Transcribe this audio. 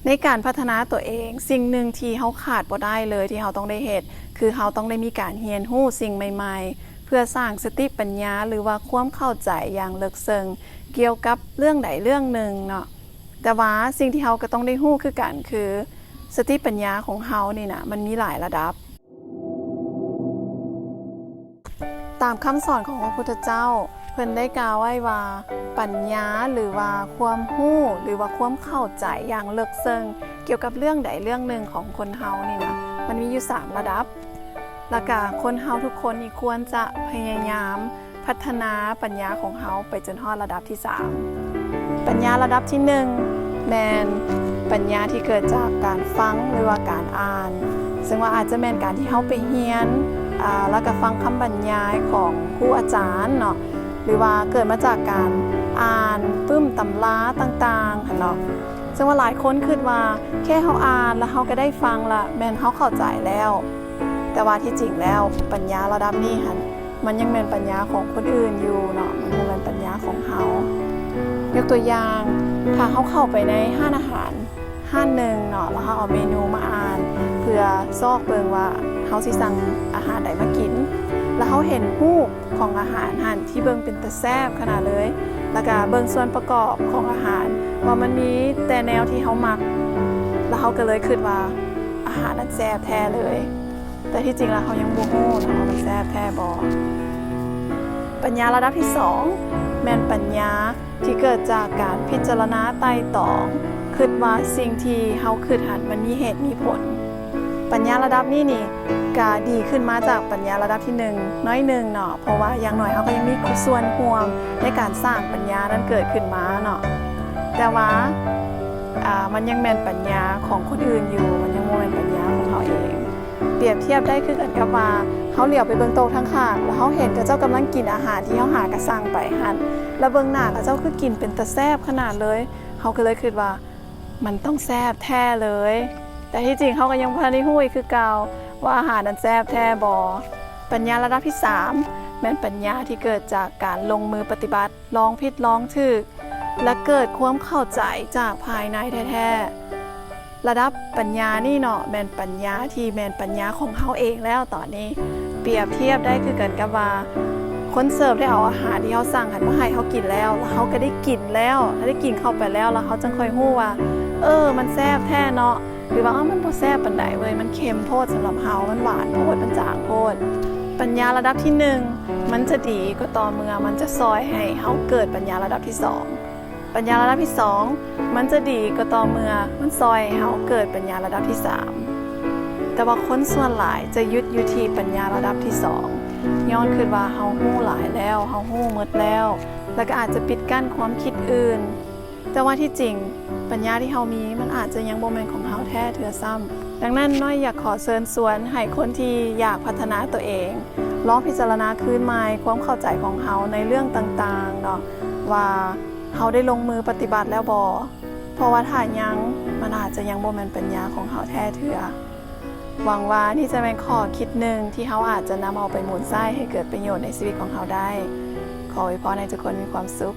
ໃນການພັດທະນາຕົວເອງ, ສິ່ງໜຶ່ງທີ່ເຮົາຂາດບໍ່ໄດ້ເລີຍທີ່ເຮົາຕ້ອງໄດ້ເຮັດ ຄືເຮົາຕ້ອງໄດ້ມີການຮຽນຮູ້ສິ່ງໃໝ່ໆ ເພື່ອສ້າງສະຕິປັນຍາ ຫຼືວ່າຄວາມເຂົ້າໃຈຢ່າງເລິກເຊິ່ງກ່ຽວກັບເລື່ອງໃດເລື່ອງໜຶ່ງເນາະ. ແຕ່ວ່າສິ່ງທີ່ເຮົາກໍຕ້ອງໄດ້ຮູ້ຄືກັນ ຄືສະຕິປັນຍາຂອງເຮົານີ້ນະ ມັນມີຫຼາຍລະດັບ. ຕາມຄຳສອນຂອງພະພຸດທະເຈົ້າ, ເພິ່ນໄດ້ກ່າວໄວ້ວ່າ ປັນຍາ ຫຼືວ່າຄວາມຮູ້ ຫຼືວ່າຄວາມເຂົ້າໃຈຢ່າງເລິກເຊິ່ງກ່ຽວກັບເລື່ອງໃດເລື່ອງໜຶ່ງຂອງຄົນເຮົານີ້ນະ ມັນມີຢູ່ສາມລະດັບ. ແລ້ວກະຄົນເຮົາທຸກຄົນນີ້ຄວນຈະພະຍາຍາມ ພັດທະນາປັນຍາຂອງເຮົາໄປຈົນຮອດລະດັບທີສາມ. ປັນຍາລະດັບທີໜຶ່ງ ແມ່ນປັນຍາທີ່ເກີດຈາກການຟັງ ຫຼືວ່າການອ່ານ, ເຊິ່ງວ່າອາດຈະແມ່ນການທີ່ເຮົາໄປຮຽນ ອາ ແລ້ວກໍຟັງຄຳບັນຍາຍຂອງຄູອາຈານເນາະ ຫຼືວ່າເກີດມາຈາກການອ່ານປຶ້ມຕຳລາຕ່າງໆຫັ້ນເນາະ. ເຊິ່ງວ່າຫຼາຍຄົນຄິດວ່າ ແຄ່ເຮົາອ່ານ ແລ້ວເຮົາກໍໄດ້ຟັງລະ ແມ່ນເຮົາເຂົ້າໃຈແລ້ວ. ແຕ່ວ່າທີ່ຈິງແລ້ວ ປັນຍາລະດັບນີ້ຫັ້ນ ມັນຍັງແມ່ນປັນຍາຂອງຄົນອື່ນຢູ່ເນາະ, ມັນບໍ່ແມ່ນປັນຍາຂອງເຮົາ. ຍົກຕົວຢ່າງ, ຖ້າເຮົາເຂົ້າໄປໃນຮ້ານອາຫານຮ້ານໜຶ່ງເນາະ, ແລ້ວເຮົາເອົາເມນູມາອ່ານ ເພື່ອຊອກເບິ່ງວ່າເຮົາຊິສັ່ງອາຫານໃດມາກິນ, ແລ້ວເຮົາເຫັນຮູບຂອງອາຫານຫັ້ນທີ່ເບິ່ງເປັນຕາແຊບຂະໜາດເລີຍ, ແລ້ວກະເບິ່ງສ່ວນປະກອບຂອງອາຫານວ່າມັນມີແຕ່ແນວທີ່ເຮົາມັກ, ແລ້ວເຮົາກໍເລີຍຄິດວ່າອາຫານນັ້ນແຊບແທ້ເລີຍ. ແຕ່ທີ່ຈິງແລ້ວເຮົາຍັງບໍ່ຮູ້ນະວ່າມັນແຊບແທ້ບໍ່. ປັນຍາລະດັບທີສອງ ແມ່ນປັນຍາທີ່ເກີດຈາກການພິຈາລະນາໄຕ່ຕອງ, ຄິດວ່າສິ່ງທີ່ເຮົາຄິດຫັ້ນມັນມີເຫດມີຜົນ. ປັນຍາລະດັບນີ້ນີ້ກະດີຂຶ້ນມາຈາກປັນຍາລະດັບທີໜຶ່ງໜ້ອຍໜຶ່ງເນາະ, ເພາະວ່າຢ່າງໜ້ອຍເຮົາກໍຍັງມີສ່ວນຮ່ວມໃນການສ້າງປັນຍານັ້ນເກີດຂຶ້ນມາເນາະ. ແຕ່ວ່າ ອາ ມັນຍັງແມ່ນປັນຍາຂອງຄົນອື່ນຢູ່, ມັນຍັງບໍ່ແມ່ນປັນຍາຂອງເຮົາເອງ. ປຽບທຽບໄດ້ຄືກັນກັບວ່າ ເຮົາຫຼຽວໄປເບິ່ງໂຕະທາງຂ້າງ ແລ້ວເຮົາເຫັນເຂົາເຈົ້າກຳລັງກິນອາຫານທີ່ເຮົາຫາກະສັ່ງໄປຫັ້ນ ແລ້ວເບິ່ງໜ້າເຂົາເຈົ້າຄືກິນເປັນຕາແຊບຂະໜາດເລີຍ, ເຮົາກໍເລີຍຄິດວ່າ ມັນຕ້ອງແຊບແທ້ເລີຍ. ແຕ່ທີ່ຈິງເຮົາກໍຍັງບໍ່ທັນໄດ້ຮູ້ອີກຄືເກົ່າວ່າອາຫານນັ້ນແຊບແທ້ບໍ່. ປັນຍາລະດັບທີສາມ ແມ່ນປັນຍາທີ່ເກີດຈາກການລົງມືປະຕິບັດ, ລອງຜິດລອງຖືກ ແລະ ເກີດຄວາມເຂົ້າໃຈຈາກພາຍໃນແທ້ໆ. ລະດັບປັນຍານີ້ເນາະ ແມ່ນປັນຍາທີ່ແມ່ນປັນຍາຂອງເຮົາເອງແລ້ວຕອນນີ້. ປຽບທຽບໄດ້ຄືກັນກັບວ່າ ຄົນເສີບໄດ້ເອົາອາຫານທີ່ເຮົາສັ່ງຫັ້ນມາໃຫ້ເຮົາກິນແລ້ວ, ແລ້ວເຮົາກໍໄດ້ກິນແລ້ວ, ໄດ້ກິນເຂົ້າໄປແລ້ວ, ແລ້ວເຮົາຈັ່ງຄ່ອຍຮູ້ວ່າ ເອີ ມັນແຊບແທ້ເນາະ ຫຼືວ່າ ເອີ ມັນບໍ່ແຊບປານໃດເວີຍ, ມັນເຄັມໂພດສຳລັບເຮົາ, ມັນຫວານໂພດ, ມັນຈາງໂພດ. ປັນຍາລະດັບທີໜຶ່ງ ມັນຈະດີກໍຕໍ່ເມື່ອມັນຈະຊ່ອຍໃຫ້ເຮົາເກີດປັນຍາລະດັບທີສອງ. ປັນຍາລະດັບທີສອງ ມັນຈະດີກໍຕໍ່ເມື່ອມັນຊ່ອຍໃຫ້ເຮົາເກີດປັນຍາລະດັບທີສາມ. ແຕ່ວ່າຄົນສ່ວນຫຼາຍຈະຢຸດຢູ່ທີ່ປັນຍາລະດັບທີສອງ ຍ້ອນຄິດວ່າເຮົາຮູ້ຫຼາຍແລ້ວ, ເຮົາຮູ້ໝົດແລ້ວ, ແລະ ກໍອາດຈະປິດກັ້ນຄວາມຄິດອື່ນ. ແຕ່ວ່າທີ່ຈິງ ປັນຍາທີ່ເຮົາມີມັນອາດຈະຍັງບໍ່ແມ່ນຂອງເຮົາແທ້ເທື່ອຊ້ຳ. ດັ່ງນັ້ນ ນ້ອຍຢາກຂໍເຊີນຊວນໃຫ້ຄົນທີ່ຢາກພັດທະນາຕົວເອງ ລອງພິຈາລະນາຄືນໃໝ່ຄວາມເຂົ້າໃຈຂອງເຮົາໃນເລື່ອງຕ່າງໆເນາະ ວ່າເຮົາໄດ້ລົງມືປະຕິບັດແລ້ວບໍ່? ເພາະວ່າຖ້າຍັງ ມັນອາດຈະຍັງບໍ່ແມ່ນປັນຍາຂອງເຮົາແທ້ເທື່ອ. ຫວັງວ່ານີ້ຈະແມ່ນຂໍ້ຄິດໜຶ່ງທີ່ເຮົາອາດຈະນຳເອົາໄປໝູນໃຊ້ໃຫ້ເກີດປະໂຫຍດໃນຊີວິດຂອງເຮົາໄດ້. ຂໍອວຍພອນໃຫ້ທຸກຄົນມີຄວາມສຸກ.